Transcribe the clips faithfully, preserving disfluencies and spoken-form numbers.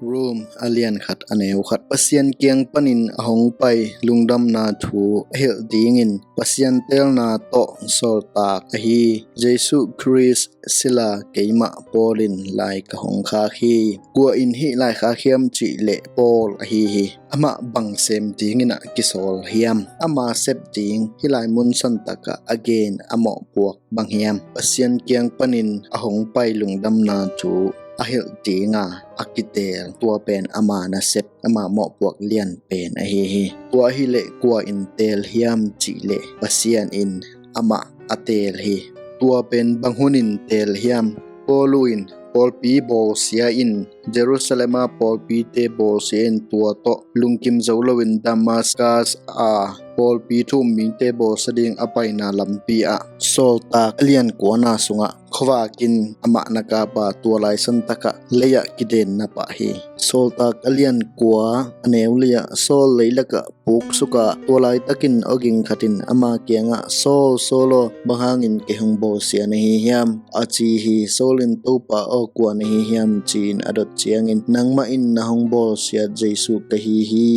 Rom a lian khat a neu khat. Pasian kiang panin a hong pai lungdamna thu a hilh dingin Pasian teelna tawh sawltak ahi Jesuh Khrist sila keimah Paul in lai ka hong khak hi. Kua in hih lai khak hiam cih leh Paul ahi hi. Amah bang sem dingin ah kisawl hiam? Ama sep ding hih lai mun santakah a gen a mawhpuak bang hiam? Pasian kiang panin a hong pai lungdamna thu a hilh dinga a kiteel tua pen ama nasep, ama mawhpuak lian pen ahi hi. Tua hileh kua in teel hiam cih leh Pasian in amah a teel hi. Tua pen bang hunin teel hiam? Paulu in pawlpi bawlsia in Jerusalem a pawlpite bawlsia in tua tawh lungkim zo loin Damascus a pawlpi thu um mite bawlsia ding a paina lampi ah sawltak a lian kuana sungah khuavak in amah na kapa tua lai santakah lei-ah kidenna pah hi. Sawltak a lian kua a neu li-ah Saul leilakah puksuka tua laitakin awging khatin ama kiangah Saul, Saul aw, bang hangin kei hong bawlsia na hi hiam? A ci hi. Saul in Topa aw, kua na hi hiam ci-in a dot ciangin nangmah in na hong bawlsiat Jesuh ka hi hi.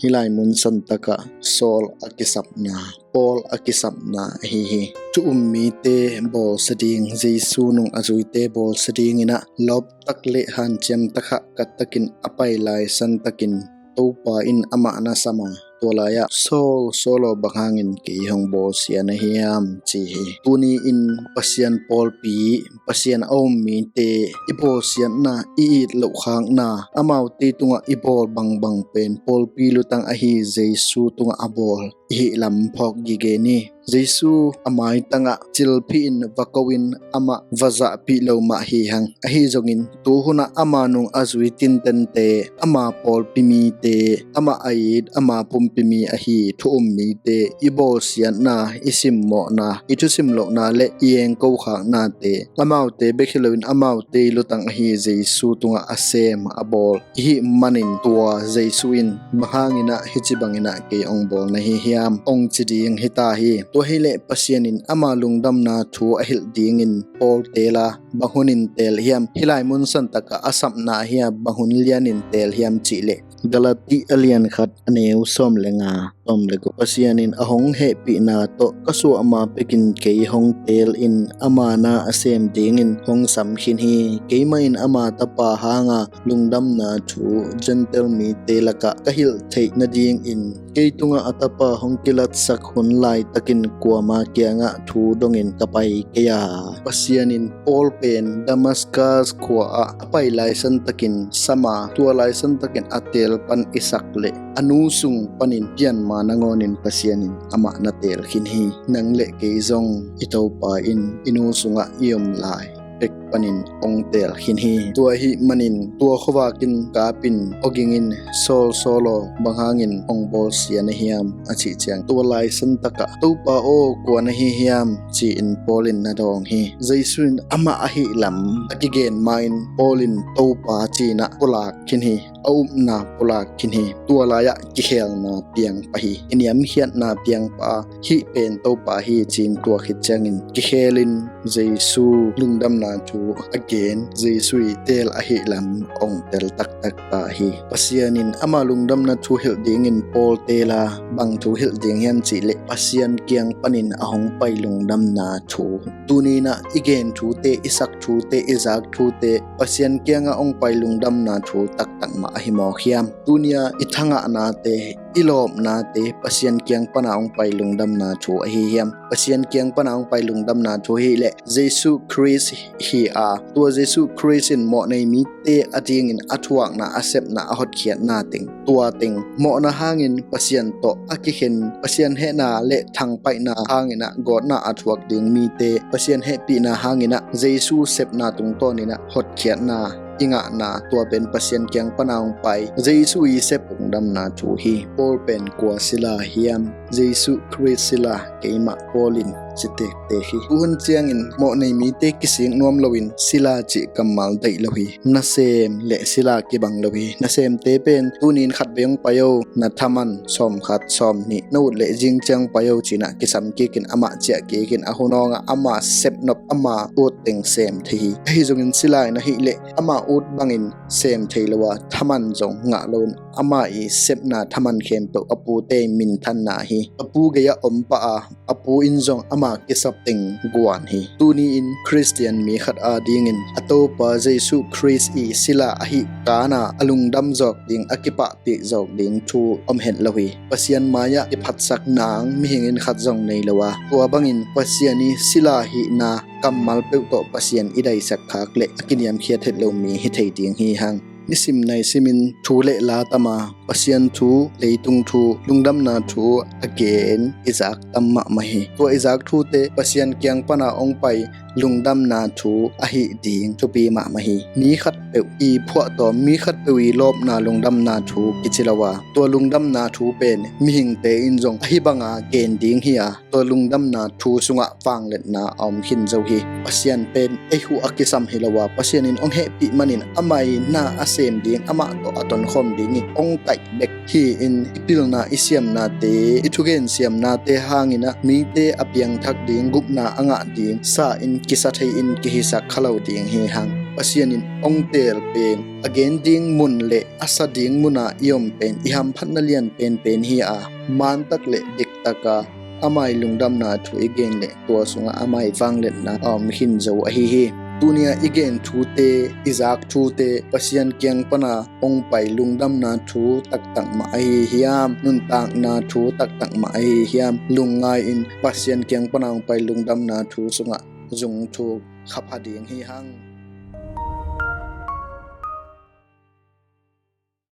Hih lai mun santakah Saul a kisapna, Paul a kisapna ahi hi. Thu um mite bawlsia ding, Jesuh nung a zuite bawlsia dinginah lawptak le hanciam takhah kattakin a pai lai santakin Topa in amah na sama tua lai-ah Saul, Saul aw, bang hangin kei hong bawlsia na hiam ci hi. Tuni in Pasian pawlpi, Pasian a um mite i bawlsiatna, i it loh khakna, amaute tungah i bawl bangbang pen pawlpi lutang ahi Jesuh tungah a bawl i hih lam phawk gige ni. Jesuh a maitangah cilphih in va ko-in amah va zahpih lo mah hi hang. Ahi zongin tuhunah ama nung a zui tintente, ama pawlpi mite, amah a it, ama pumpi mi ahi thu um mite i bawlsiatna, i simmawhna, i thusim lohna le i engko khaknate amaute bek hi loin amaute i lutang ahi Jesuh tungah a sem a bawl i hih manin tua Jesuh in bang hanginah hih ci banginah kei hong bawl na hi hiam hong ci ding hi ta hi. Tua hileh Pasian in ama lungdamna thu a hilh dingin Paul teel a, bang hunin teel hiam? Hih lai mun santakah a sapna hi a, bang hun lianin teel hiam cih leh Galati a lian khat a neu sawm le nga, sawm le guk. Pasian in a hong hehpihna tawh ka suah ma pekin kei hong teel in ama na a sem dingin hong sam khin hi. Keimah in ama tapa hanga lungdamna thu Gentile mite lakah ka hilh theih nadingin kei tungah a tapa hong kilatsak hun laitakin kuama kiangah thu dongin ka pai kei a. Pasian in Paul pen Damascus khua-ah a pai lai santakin sama, tua lai santakin a teel pan i sak leh a nu sung panin pianma nangawnin Pasian in amah na teel khin hi. Nang le kei zong i Topa in i nu sungah i om lai pek panin hong teel khin hi. Tua ahih manin tua khuavak in kap in awging in, Saul, Saul aw, bang hangin hong bawlsia na hiam? A cih ciang tua lai santakah Topa aw, kua na hi hiam ci-in Paul in na dawng hi. Jesuh in amah ahih lam a kigen ma-in Paul in Topa ci-inah pulak khin hi. A upna pulak khin hi. Tua lai-ah kikhelna piang pah hi. I niamkhiatna piang pah a, hih pen Topa hi ci-in tua khit ciangin kikhelin Jesuh lungdamna thu a gen, Jesuh i teel ahih lam hong tel taktak ta hi. Pasian in ama lungdamna thu hilh dingin Paul teel a, bang thu hilh ding hiam cih leh Pasian kiang panin a hong pai lungdamna thu. Tuni-in ah i gen thute, i sak thute, i zak thute Pasian kiangah hong pai lungdamna thu taktak mah ahi mawk hiam? Tuni-a i thangahnate, i lawpnate Pasian kiang pana hong pai lungdamna thu ahi hiam? Pasian kiang pana hong pai lungdamna thu hi leh Jesuh Khrist hi a, tua Jesuh Khrist in mawhnei mite adingin a thuakna, a sepna, a hotkhiatna teng, tua teng mawhna hangin Pasian tawh a kikhen, Pasian hehna le thangpaihna hangin ah gawtna a thuak ding mite Pasian hehpihna hangin ah Jesuh sepna tungtawnin ah hotkhiatna i ngahna, tua pen Pasian kiang pana hong pai Jesuh i sep lungdamna thu hi. Paul pen kua sila hiam? Jesuh Khrist sila keimah Paul in ci tektek hi. Tuhun ciangin mawhnei mite kisik nuam loin sila cih kammal daih lo hi. Nasem le sila kibang lo hi. Nasemte pen tuni-in khatvei hong pai o, na thaman sawmkhat sawmnih na ut leh zing ciang pai o ci-in ah kisam kikin amah ciah kikin a hun awngah ama sepnop ama ut teng sem thei hi. Ahi zongin sila in ahih leh ama ut bangin sem thei lo a, thaman zong ngah loin ama i sepna thaman khempeuh a pute minthanna hi. A pu gei-ah om pah a, a pu in zong ama kisap teng guan hi. Tuni-in Khristian mi khat adingin a Topa Jesu Khrist i sila ahih kana a lungdam zawk ding, a kipahpih zawk ding thu om het lo hi. Pasian mai-ah kiphatsak nang mihing in khat zong nei lo a, tua bangin Pasian i sila hihna kammal peuh tawh Pasian i daisak khak leh a kiniamkhiat het lo mi hi thei ding hi hang. Nisim nai simin thu le la tam a, Pasian thu, leitung thu, lungdamna thu a gen i zak tam mahmah hi. Tua i zak thute Pasian kiang pana hong pai lungdamna thu ahih ding thupi mahmah hi. Mi khatpeuh i phuahtawm, mi khatpeuh i lawpna lungdamna thu kici lo a, tua lungdamna thu pen mihingte in zong ahi banga gen ding hi a, tua lungdamna thu sungah vangliatna a om khin zo hi. Pasian pen ei huh a kisam hi lo a, Pasian in hong hehpih manin amah i na a sem ding, amah tawh a tonkhawm ding i hong kaih bek hi-in i pilna i siamnate, i thugen siamnate hangin ah mite a piangthak ding, gupna a ngah ding sa-in kisa thei-in kihisak kha lo ding hi hang. Pasian in hong teel pen a gen ding mun le a sa ding munah i om pen i hamphatna lian penpen hi a, mantak le diktak a amah i lungdamna thu i gen leh tua sungah amah i vangliatna a om khin zo ahi hi. Tuni-a i gen thute, i zak thute Pasian kiang pana hong pai lungdamna thu taktak mah ahi hiam, nuntakna thu taktak mah ahi hiam, lungngai-in Pasian kiang pana hong pai lungdamna thu sungah zung thuk khapha ding hi hang.